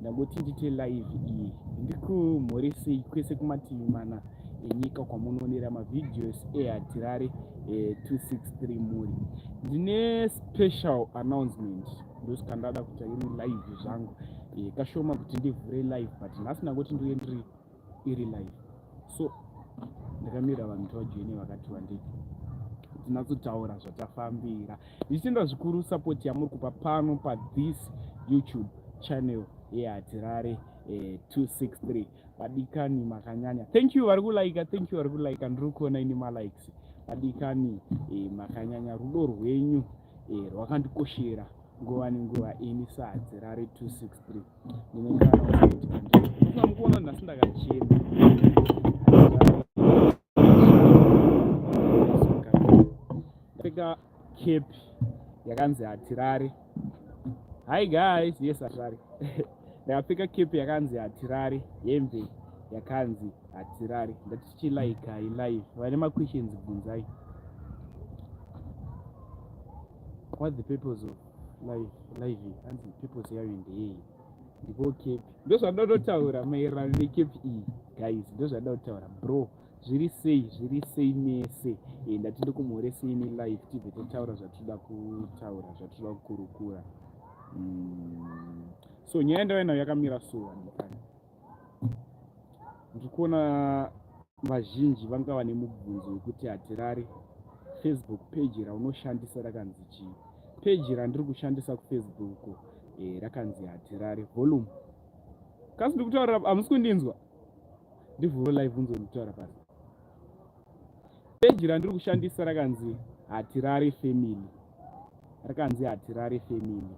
Ndangoti ndite live iyi ndikumhoresei kwese kumativi mana enyika kwamunoonera mavideos eHatirare 263 muri. Ndine special announcement ndosaka ndada kuita iri live zvangu. Kashoma kuti ndivhure live but nhasi ndangoti ndiuye ndiri iri live. So ndakamira vanhu tivajoine vakati wandei tinatsotaura zvatafambira. Ndichitenda zvikuru support yamuri kupa pano pa this YouTube channel yeHatirare 263. Vadikani makanyanya. Thank you vari kulaika, thank you vari kulaika, ndiri kuona ini malikes. Vadikani makanyanya, rudo rwenyu rwakandikoshera nguva nenguva ini saHatirare 263. Ndine kana wasaitika ndiri. Mukuona nhasi ndakachena. Ndapfeka cap yakanzi Hatirare. Hi guys, yes Hatirare. Ndakapfeka cap yakanzi Hatirare, hembe yakanzi Hatirare. Ndati tichilaikai live. Vane maquestions bvunzai. What the purpose of live live hanzi purpose yayo ndeyei? Ndipo cap. Ndozvandoda kutaura maererano necap iyi guys, ndozvandoda kutaura bro. Zviri sei, zviri sei mese. Ndati ndikumhoresei nelive tibve totaura zvatinoda kutaura, zvatinoda kukurukura. So nyaya yandauya nayo yakamira so vandikani. Ndiri kuona vazhinji vanga vane mubvunzo wekuti Hatirare Facebook page raunoshandisa rakanzi chii? Page randiri kushandisa kuFacebook rakanzi Hatirare volume. Kasi ndiri kutaura hamusi kundinzwa? Ndivhure live unzwe ndikutaura pasi. Page randiri kushandisa rakanzi Hatirare Family. Rakanzi Hatirare Family.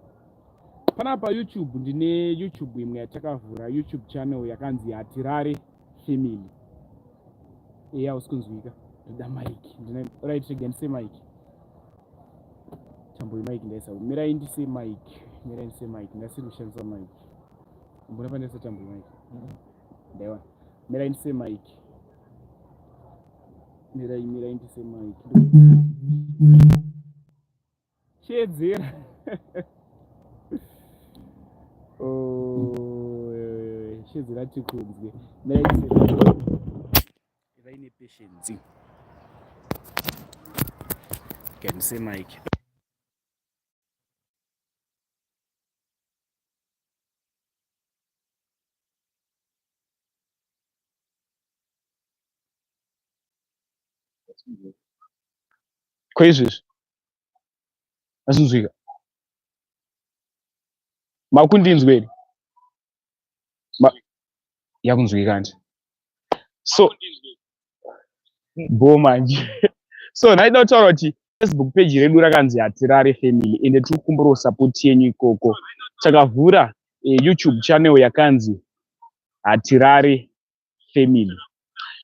Panapa YouTube ndine YouTube imwe yatakavhura YouTube channel yakanzi Hatirare Family. Eya usi kunzwika. Ndoda mic. Ndine right rega ndise mic. Tambo mic ndaisa. Mirai ndise mic. Mirai ndise mic. Ndasiri kushandisa mic. Mbona pandaisa tambo mic. Ndaiwa. Mirai ndise mic. Mirai mirai ndise mic. Chedzera. Oh, chedzera tikunzwe. Mirai ndise mic. Ivai ne patience. Can say mic. Ko izvezvi azvinzwika makundinzwa here? Yakunzwika nje. So bo manje. So ndaida kutaura kuti Facebook page redu rakanzi Hatirare Family ende tiri kukumbirawo support yenyu ikoko. Takavhura YouTube channel yakanzi Hatirare Family.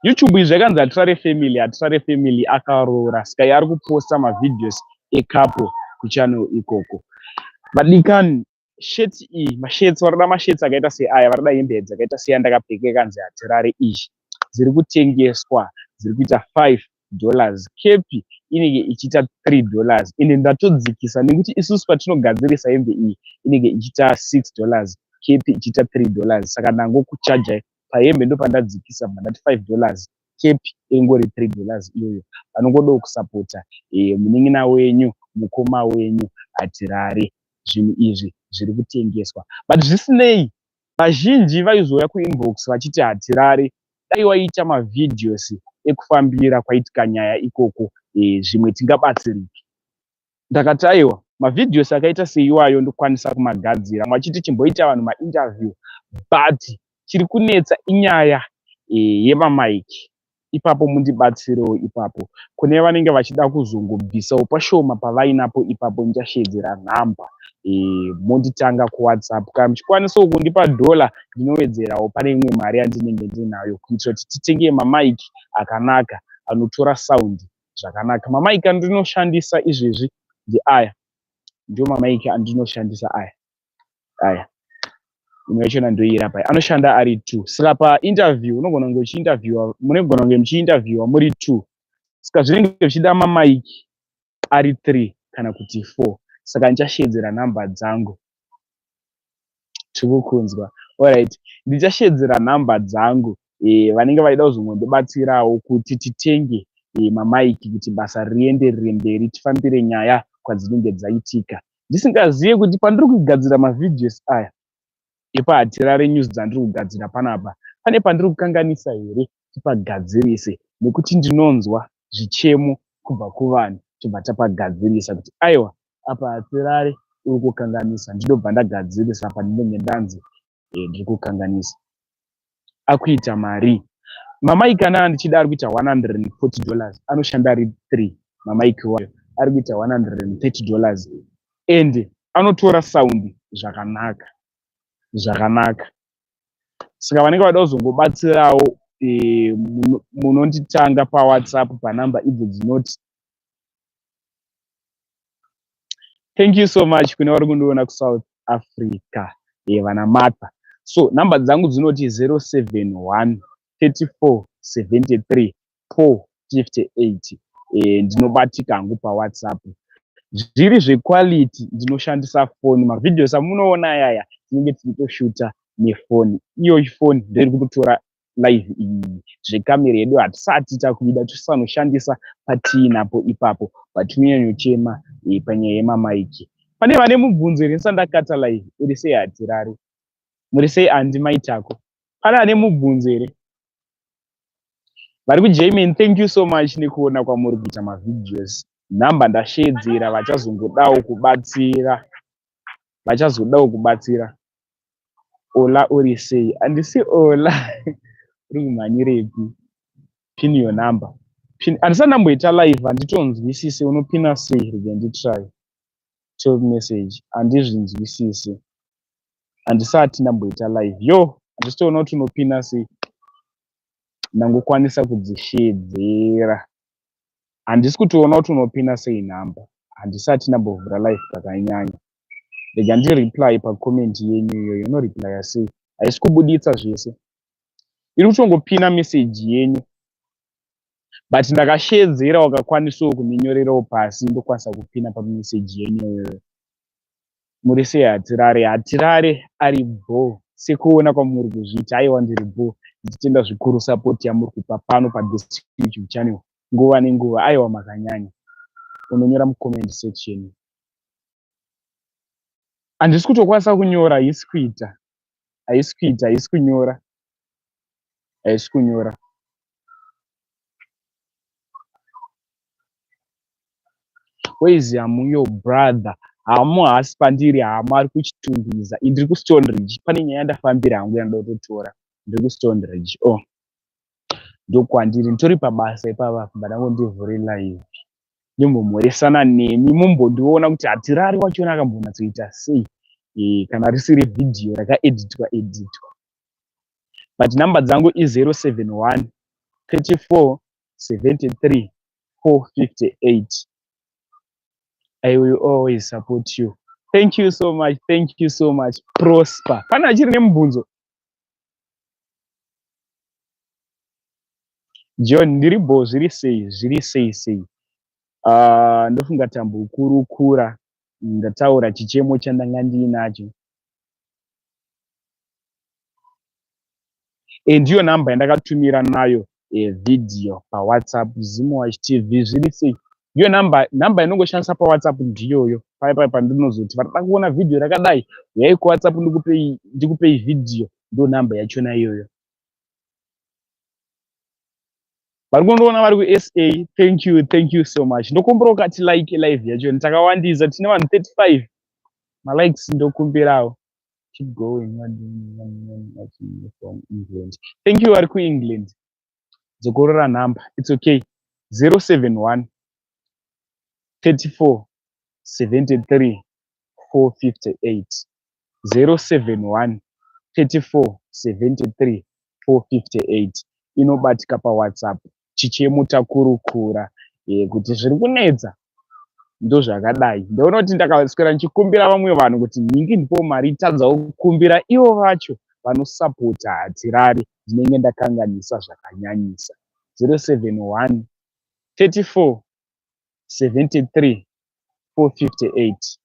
YouTube izvi yakanzi Hatirare Family, Hatirare Family akaroora saka ari kuposta mavideos ecouple kuchannel ikoko. Vadikani, shirt iyi, mashirts, varikuda mashirts akaita seaya, varikuda hembe dzakaita seyandakapfeka yakanzi Hatirare iyi, dziri kutengeswa, dziri kuita $5. Kepi inenge ichiita $3 ende ndatodzikisa nekuti isusu patinogadzirisa hembe iyi inenge ichiita $6, kepi ichiita $3, saka ndangokuchajai pahembe ndopandadzikisa ndati $5, kepi ingori $3 iyoyo. Vanongodawo kusapota munin'ina wenyu, mukoma wenyu Hatirare. Zvinhu izvi zviri kutengeswa but zvisinei vazhinji vaizouya kuinbox vachiti Hatirare dai waita mavideos ekufambira kwaitika nyaya ikoko, zvimwe tingabatsirike. Ndakati aiwa, mavideos akaita seiwayo ndokwanisa kumagadzira, vachiti chimboita vanhu mainterview, but chiri kunetsa inyaya yemamaiki. Ipapo mundibatsirewo ipapo. Kune vanenge vachida kuzongobvisawo pashoma pavainapo ipapo ndichashedzera nhamba monditanga kuWhatsApp. Kana muchikwanisawo kundipa dhola ndinowedzerawo pane imwe mari yandinenge ndinayo kuitira kuti titenge mamaiki akanaka anotora sound zvakanaka. Mamaiki andinoshandisa izvezvi ndeaya. Ndiwo mamaiki andinoshandisa aya. Aya. Imwe yachona ndoirapa. Anoshanda ari 2. Saka painterview unogona kunge uchiinterviewa, munogona kunge muchiinterviewa muri 2. Saka zvinenge zvichida mamaiki ari 3 kana kuti 4. Saka ndichashedzera nhamba dzangu. Tiri kukunzwa. Alright, ndichashedzera nhamba dzangu vanenge vaida kuzongondibatsirawo kuti titenge mamaiki kuti basa rienderere mberi, tifambire nyaya kwadzinenge dzaitika. Ndisingazive kuti pandiri kugadzira mavideos aya epaHatirare News dzandiri kugadzira panapa, pane pandiri kukanganisa here tipagadzirise, nekuti ndinonzwa zvichemo kubva kuvanhu, tobva tapagadzirisa kuti aiwa apa Hatirare uri kukanganisa, ndinobva ndagadzirisa pandinenge ndanzi ndiri kukanganisa. Akuita mari mamaiki anaa ndichida ari kuita $140, anoshanda ari 3 mamaiki wayo ari kuita $130 and anotora sound zvakanaka zvakanaka. Saka vanenge vada kuzongobatsirawo munonditanga paWhatsApp panhamba idzo dzinoti. Thank you so much kune vari kundiona kuSouth Africa, vana Martha. So nhamba dzangu dzinoti 071 34 73 458. Ndinobatika hangu paWhatsApp. Zviri zvequality ndinoshandisa foni. Mavideos amunoona ayaya tinenge tichitoshuta nefoni. Iyoyi foni ndoiri kutotora live iyi. Zvekamera yedu hatisati takuida, tisanoshandisa patiinapo ipapo, but tinonyanyochema panyaya yemamaiki. Pane vane mubvunzo here ndisati ndakata live? Uri sei Hatirare? Muri sei Andi Maitako? Pane ane mubvunzo here? Vari kuGermany, thank you so much nekuona kwamuri kuita mavideos. Nhamba ndashedzera, vachazongodawo kubatsira. Vachazodawo kubatsira. Ola uri sei? Handisi Ola. Uri kumhanyirepi? Pin your number. Pin. Handisati ndamboita live, handitonzwisisi. Unopina sei? Rega nditry. Top message. Handizvinzwisisi. Handisati ndamboita live. Yo, handisitoona kuti unopina sei. Ndangokwanisa kudzishedzera. Handisi kutoona kuti unopina sei nhamba. Handisati ndambovhura live kakanyanya. Rega ndireply pacomment yenyu iyoyo. Unoreplya sei? Haisi kubuditsa zvese. Iri kutongopina message yenyu. But ndakashedzera wakakwanisawo kundinyorerawo pasi, ndokwanisa kupina pameseji yenyu iyoyo. Muri sei Hatirare? Hatirare ari bho sekuona kwamuri kuzviita. Aiwa ndiri bho. Ndichitenda zvikuru support yamuri kupa pano pathis YouTube channel nguva nenguva. Aiwa makanyanya. Unonyora mucomment section. Handisi kutokwanisa kunyora, haisi kuita. Haisi kuita, haisi kunyora. Haisi kunyora. Where is Hamu your brother? Hamu haasi pandiri, Hamu ari kuChitungwiza. Ndiri kuStone Ridge. Pane nyaya yandafambira hangu yandoda kutotora. Ndiri kuStone Ridge. Oh. Ndokwandiri. Nditori pabasa ipapa apa ndangondivhure live. Ndimbomhoresana nemi mumbondiona kuti Hatirari wachona akambonatsoita sei. Kana risiri vhidhiyo rakaeditwa editwa. But number dzangu i071 34 73 458. I will always support you. Thank you so much. Thank you so much. Prosper. Pane achiri nemubvunzo? John, ndiri bho, zviri sei? Zviri sei sei? Ndofunga tambokurukura, ndataura chichemo chandanga ndiinacho. Ndiyo namba yandakatumira nayo vhidhiyo paWhatsApp. Zimwatch TV zviri sei? Ndiyo namba inongoshandisa paWhatsApp ndiyoyo. Paya paya pandinozoti varikuda kuona vhidhiyo rakadai, uyai kuWhatsApp ndikupei vhidhiyo, ndo namba yachona iyoyo. Vari kundiona vari kuSA, thank you, thank you so much. Ndokumbira ukati like live yacho, takawandisa, tine vanhu 35. Malikes ndokumbirawo. Keep going. From England. Thank you vari kuEngland. Dzokorora nhamba. It's okay. 071 34 73 458. 071 34 73 458 inobatika paWhatsApp. Chichemo takurukura kuti zviri kunetsa ndozvakadai. Ndaona kuti ndakaswera ndichikumbira vamwe vanhu kuti nhingi ndipo mari tadzawo kukumbira ivo vacho vanosapota Hatirare, ndinenge ndakanganisa zvakanyanyisa. 071 34 73 458.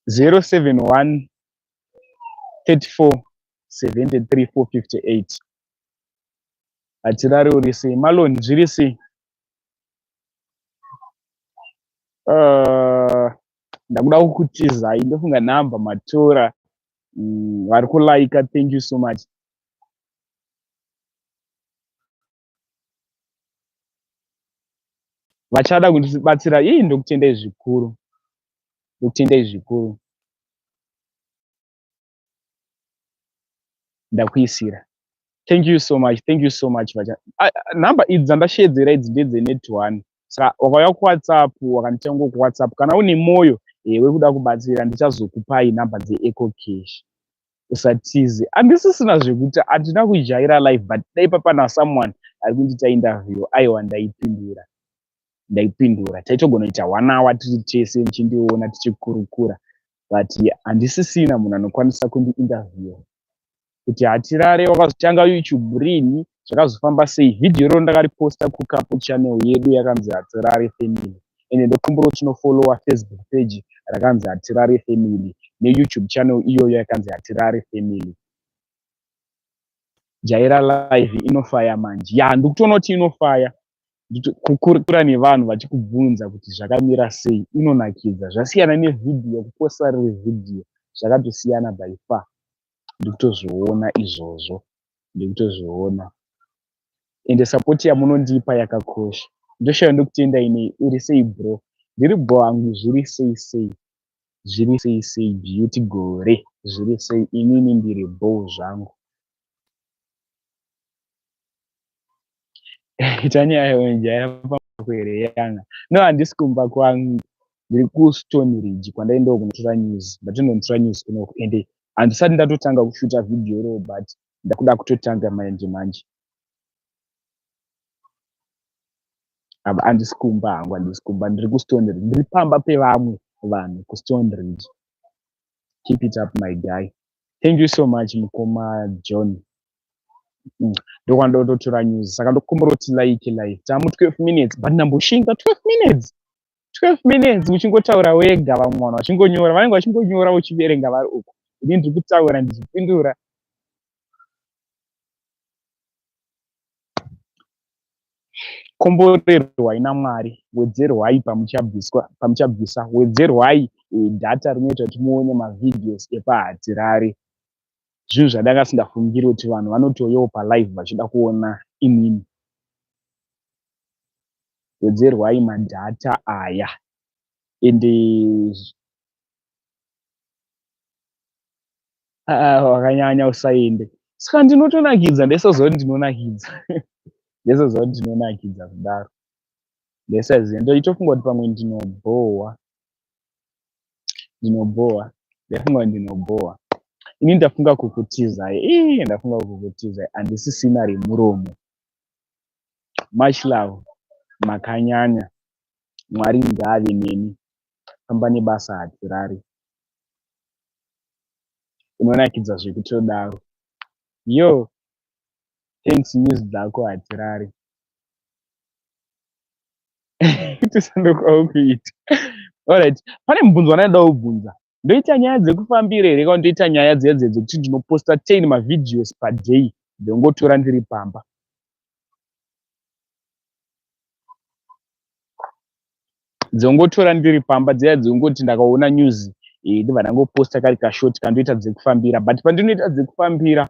071 34 73 458. Hatirare, uri sei Malon? Zviri sei? Ndakuda kukutizai, ndofunga nhamba matora. Vari kulaika, thank you so much. Vachada kundibatsira ii, ndokutendai zvikuru, ndokutendai zvikuru. Ndakuisira. Thank you so much, thank you so much. Nhamba idzi dzandashedzera idzi ndedzenet one, saka wakauya kuWhatsApp, wakanditenga kuWhatsApp, kana une mwoyo wekuda kubatsira, ndichazokupai nhamba dzeEcoCash. Usatize, handisisina zvekuti handina kujaira live, but dai papana someone ari kundiita interview, aiwa, ndaipindura, ndaipindura. Taitogona kuita one hour tiri tese, muchindiona tichikurukura, but handisisina munhu anokwanisa kundiinterview kuti Hatirare wakazotanga YouTube rini, zvakazofamba sei. Vhidhiyo iro ndakariposta kucouple channel yedu yakanzi Hatirare Family, ende ndokumbura kuti tinofollowa Facebook page rakanzi Hatirare Family neYouTube channel iyoyo yakanzi Hatirare Family. Jaira live, inofaya manje. Ya, ndikutoona kuti inofaya kukurukura nevanhu vachikubvunza kuti zvakamira sei, inonakidza. Zvasiyana nevhidhiyo, kuposta riri vhidhiyo zvakatosiyana by far. Ndikutozviona izvozvo, ndikutozviona. Ende support yamunondipa yakakosha, ndoshaya ndokutendai nei. Uri sei bro? Ndiri bho hangu, zviri sei sei? Zviri sei sei Beauty Gore? Zviri sei? Inini ndiri bho zvangu. Ita nyaya wenjaya here yanga? No, handisi kumba kwangu, ndiri kuStone Ridge kwandaendawo kunotora news. Ndatinonotora news kunoko, ende handisati ndatotanga kushuta vhidhiyo ro, but ndakuda kutotanga manje manje. Handisi kumba hangu, handisi kumba, ndiri kuStone Ridge, ndiri pamba pevamwe vanhu kuStone Ridge. Keep it up, my guy. Thank you so much, mukoma John. Ndokwandototora news, saka ndokumbura kuti like live. Tamu 12 minutes, but ndamboshinga 12 minutes, 12 minutes uchingotaura wega, vamwe vanhu vachingonyora, vanenge vachingonyora uchiverenga vari uku, ini ndiri kutaura ndichipindura. Komborerwai naMwari, wedzerwai pamuchabviswa, pamuchabvisa, wedzerwai data rinoita kuti muone mavideos epaHatirare. Zvinhu zvandanga singafungiri kuti vanhu vanotouyawo palive vachida kuona inini. Wedzerwai madhata aya. Ende wakanyanya, usaende. Saka ndinotonakidza, ndaisaziva kuti ndinonakidza, ndaisaziva kuti ndinonakidza kudaro, ndaisaziva. Ndaitofunga kuti pamwe ndinobhohwa, ndinobhohwa, ndaifunga kuti ndinobhohwa. Ini ndafunga kukutizai, ii, ndafunga kukutizai, handisisina remuromo. Much love, makanyanya, Mwari ngaave nemi. Famba nebasa, Hatirari. Unonakidza zvekutodaro. Yo, thanks, news dzako Hatirari. Tisandokwakuita. Alright, pane mubvunzo wandaida kubvunza. Ndoita nyaya dzekufambira here, kana ndoita nyaya dziya dziya dzekuti ndinoposta 10 mavideos paday, ndongotora ndiri pamba? Dzongotora ndiri pamba dziya dzongoti ndakaona news, ndibva ndangoposta kari kashort, kandoita dzekufambira? But pandinoita dzekufambira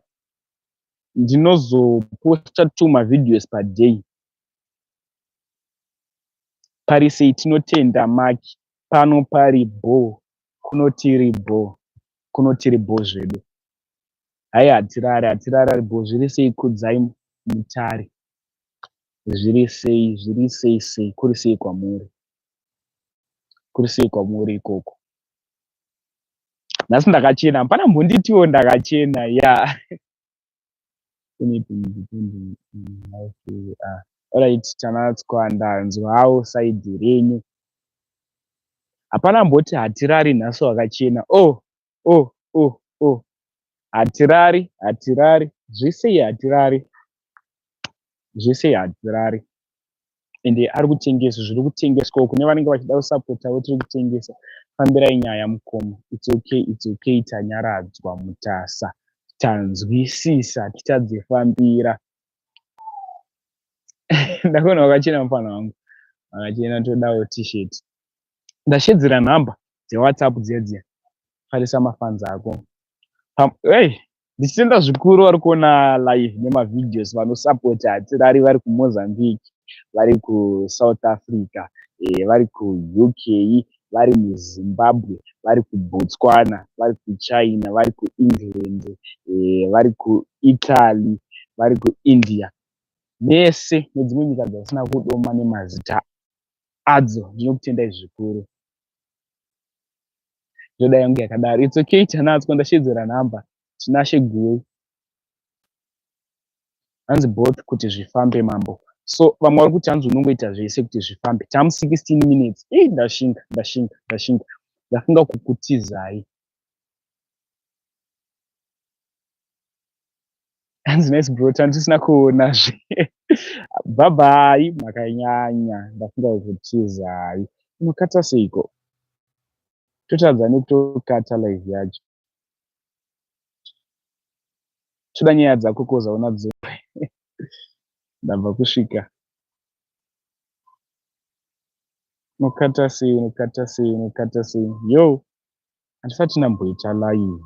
ndinozoposta two mavideos paday. Pari sei? Tinotenda Maki, pano pari bho, kunotiri bho, kunotiri bho zvedu. Hai, Hatirari, Hatirari ari bho. Zviri sei Kudzai Mutare? Zviri sei, zviri sei sei? Kuri sei kwamuri? Kuri sei kwamuri ikoko? Nhasi ndakachena, hapana mbonditiwo ndakachena ya. Anything depending on how we are. Alright, tanatswa, ndanzwawo side renyu. Hapana mboti Hatirari nhasi wakachena. Oh oh oh oh, Hatirari, Hatirari, zvesei Hatirari, zvesei Hatirari? Ende ari kutengeswa, zviri kutengeswawo kune vanenge vachida kusapotawo, tiri kutengesa. Fambirai nyaya mukoma. It's okay, it's okay, tanyaradzwa Mutasa. Tanzwisisa, tichadzifambira. Ndakuona wakachena mufana wangu. Wakachena, todawo T-shirt. Ndashedzera nhamba dzeWhatsApp dziya dziya. Farisa mafans ako. Hey, ndichitenda zvikuru vari kuona live nemavideos, vanosapota Hatirari vari kuMozambique, vari kuSouth Africa, vari kuUK, vari muZimbabwe, vari kuBotswana, vari kuChina, vari kuEngland, vari kuItaly, vari kuIndia, nese nedzimwe nyika dzasina kudoma nemazita adzo. Ndinokutendai zvikuru. Ndoda yangu yakadaro. It's okay, tanatswa. Ndashedzera nhamba. Tinashe Guwe hanzi both kuti zvifambe mambo. So vamwe vari kuti hanzi unongoita zvese kuti zvifambe. Tamu 16 minutes. Ii, ndashinga, ndashinga, ndashinga. Ndafunga kukutizai. Hanzi nice bro, tandisina kuonazve. Bye bye, makanyanya. Ndafunga kukutizai. Unokata seiko? Totadza nekutokata live yacho. Toda nyaya dzako koza unadzo. Ndabva kusvika. Unokata sei, unokata sei, unokata sei? Yo, handisati ndamboita live.